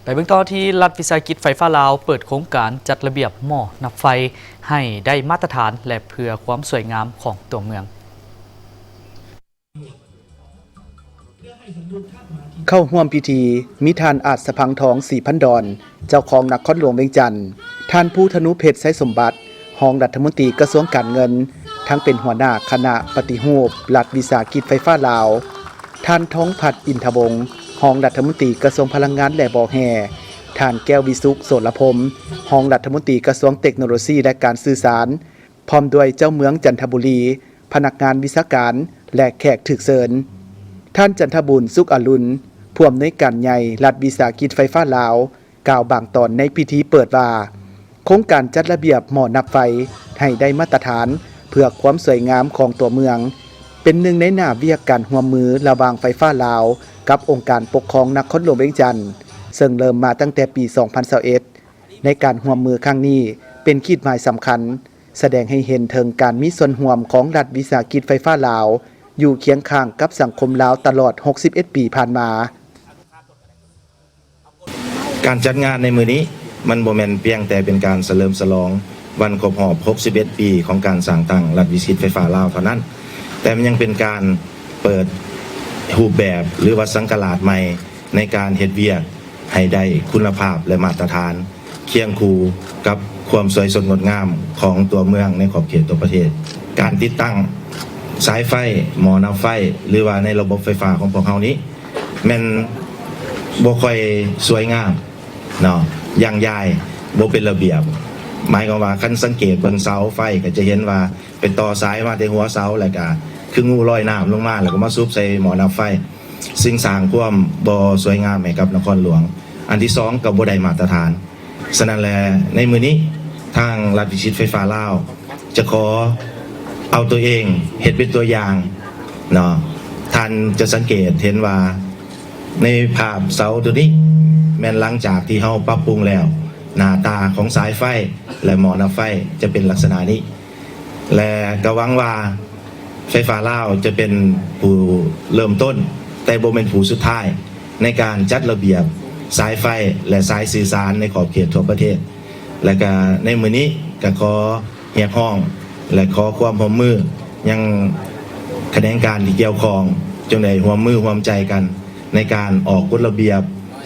ໄປເບິ່ງຕໍ່ທີ່ລັດວິສາຫະກິດໄຟຟ້າລາວເປີດໂຄງການຈັດລະບຽບໝໍ້ນັບໄຟໃຫ້ໄດ້ມາດຕະຖານ ແລະ ເພື່ອຄວາມສວຍງາມຂອງຕົວເມືອງ. ເຂົ້າຮ່ວມພິທີມີທ່ານ ອາດສະພັງທອງ ສີພັນດອນ ເຈົ້າຄອງນະຄອນຫຼວງວຽງຈັນ, ທ່ານ ພູທະນູເພັດ ໄຊສົມບັດ ຮອງລັດຖະມົນຕີກະຊວງການເງິນ ທັງເປັນຫົວໜ້າຄະນະປະຕິຮູບລັດວິສາຫະກິດໄຟຟ້າລາວ, ທ່ານ ທອງພັດ ອິນທະວົງ ຮອງລັດຖະມົນຕີກະຊວງພະລັງງານ ແລະ ບໍ່ແຮ່, ທ່ານ ແກ້ວວິສຸກ ໂສລະພົມ ຮອງລັດຖະມົນຕີກະຊວງເຕັກໂນໂລຊີ ແລະ ການສື່ສານ, ພ້ອມດ້ວຍເຈົ້າເມືອງຈັນທະບູລີ, ພະນັກງານວິຊາການ ແລະ ແຂກຖືກເຊີນ. ທ່ານ ຈັນທະບູນ ສຸກອະລຸນ ຜູ້ອຳນວຍການໃຫຍ່ລັດວິສາຫະກິດໄຟຟ້າລາວ ກ່າວບາງຕອນໃນພິທີເປີດວ່າ ໂຄງການຈັດລະບຽບໝໍ້ນັບໄຟໃຫ້ໄດ້ມາດຕະຖານ ເພື່ອຄວາມສວຍງາມຂອງຕົວເມືອງ ເປັນໜຶ່ງໃນໜ້າວຽກການຮ່ວມມືລະຫວ່າງໄຟຟ້າລາວກັບອົງການປົກຄອງນະຄອນຫຼວງວຽງຈັນ ເຊິ່ງເລີ່ມມາຕັ້ງແຕ່ປີສອງພັນຊາວເອັດ. ໃນການຮ່ວມມືຄັ້ງນີ້ເປັນຂີດໝາຍສຳຄັນ ສະແດງໃຫ້ເຫັນເຖິງການມີສ່ວນຮ່ວມຂອງລັດວິສາຫະກິດໄຟຟ້າລາວ ຢູ່ຄຽງຂ້າງກັບສັງຄົມລາວຕະຫຼອດຫົກສິບເອັດປີຜ່ານມາ. ການຈັດງານໃນມື້ນີ້ ມັນບໍ່ແມ່ນພຽງແຕ່ເປັນການສະເຫຼີມສະຫຼອງວັນຄົບຮອບຫົກສິບເອັດປີຂອງການສ້າງຕັ້ງລັດວິສາຫະກິດໄຟຟ້າລາວເທົ່ານັ້ນ, ແຕ່ມັນຍັງເປັນການເປີດຮູບແບບ ຫຼືວ່າສັງກະລາດໃໝ່ໃນການເຮັດວຽກ ໃຫ້ໄດ້ຄຸນນະພາບ ແລະ ມາດຕະຖານ ຄຽງຄູ່ກັບຄວາມສວຍສົດງົດງາມຂອງຕົວເມືອງໃນຂອບເຂດທົ່ວປະເທດ. ການຕິດຕັ້ງສາຍໄຟ, ໝໍ້ນັບໄຟ ຫຼືວ່າໃນລະບົບໄຟຟ້າຂອງພວກເຮົານີ້ ແມ່ນບໍ່ຄ່ອຍສວຍງາມເນາະ, ຢ່າງຢາຍ, ບໍ່ເປັນລະບຽບ. ໝາຍຄວາມວ່າ ຄັນສັງເກດເບິ່ງເສົາໄຟ ກໍຈະເຫັນວ່າໄປຕໍ່ສາຍມາແຕ່ຫົວເສົາ ແລ້ວກໍຄືງູລອຍນ້ຳລົງມາ ແລ້ວກໍມາສຸບໃສ່ໝໍ້ນັບໄຟ. ຊຶ່ງສ້າງຄວາມບໍ່ສວຍງາມໃຫ້ກັບນະຄອນຫຼວງ. ອັນທີສອງ ກໍບໍ່ໄດ້ມາດຕະຖານ. ສະນັ້ນແຫຼະ ໃນມື້ນີ້ ທາງລັດວິສາຫະກິດໄຟຟ້າລາວ ຈະຂໍເອົາຕົວເອງເຮັດເປັນຕົວຢ່າງເນາະ. ທ່ານຈະສັງເກດເຫັນວ່າ ໃນພາບເສົາຕົວນີ້ ແມ່ນຫຼັງຈາກທີ່ເຮົາປັບປຸງແລ້ວ ໜ້າຕາຂອງສາຍໄຟ ແລະ ໝໍ້ນັບໄຟຈະເປັນລັກສະນະນີ້. ແລະ ກໍຫວັງວ່າໄຟຟ້າລາວຈະເປັນຜູ້ເລີ່ມຕົ້ນ ແຕ່ບໍ່ແມ່ນຜູ້ສຸດທ້າຍ ໃນການຈັດລະບຽບສາຍໄຟ ແລະ ສາຍສື່ສານໃນຂອບເຂດທົ່ວປະເທດ. ແລະ ກະໃນມື້ນີ້ກະຂໍຮຽກຮ້ອງ ແລະ ຂໍຄວາມຮ່ວມມືຍັງຂະແໜງການທີ່ກ່ຽວຂ້ອງ ຈົ່ງໄດ້ຮ່ວມມືຮ່ວມໃຈກັນ ໃນການອອກກົດລະບຽບ,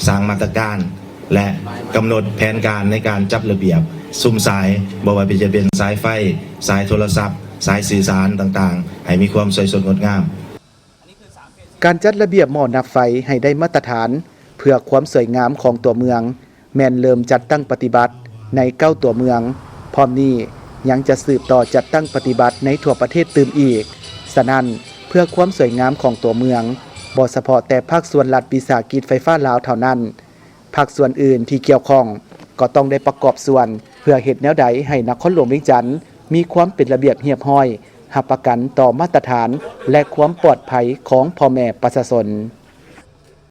ສ້າງມາດຕະການ ແລະ ກຳນົດແຜນການໃນການຈັດລະບຽບຊຸມສາຍ, ບໍ່ວ່າຈະເປັນສາຍໄຟ, ສາຍໂທລະສັບ, ສາຍສື່ສານຕ່າງໆ ໃຫ້ມີຄວາມສວຍສົດງົດງາມ. ການຈັດລະບຽບໝໍ້ນັບໄຟໃຫ້ໄດ້ມາດຕະຖານ ເພື່ອຄວາມສວຍງາມຂອງຕົວເມືອງ ແມ່ນເລີ່ມຈັດຕັ້ງປະຕິບັດໃນເກົ້າຕົວເມືອງ, ພ້ອມນີ້ຍັງຈະສືບຕໍ່ຈັດຕັ້ງປະຕິບັດໃນທົ່ວປະເທດຕື່ມອີກ. ສະນັ້ນ, ເພື່ອຄວາມສວຍງາມຂອງຕົວເມືອງ, ບໍ່ສະເພາະແຕ່ພາກສ່ວນລັດວິສາຫະກິດໄຟຟ້າລາວເທົ່ານັ້ນ, ພາກສ່ວນອື່ນທີ່ກ່ຽວຂ້ອງກໍຕ້ອງໄດ້ປະກອບສ່ວນ ເພື່ອເຮັດແນວໃດໃຫ້ນະຄອນຫຼວງວຽງຈັນມີຄວາມເປັນລະບຽບຮຽບຮ້ອຍ, ຮັບປະກັນຕໍ່ມາດຕະຖານ ແລະ ຄວາມປອດໄພຂອງພໍ່ແມ່ປະຊາຊົນ.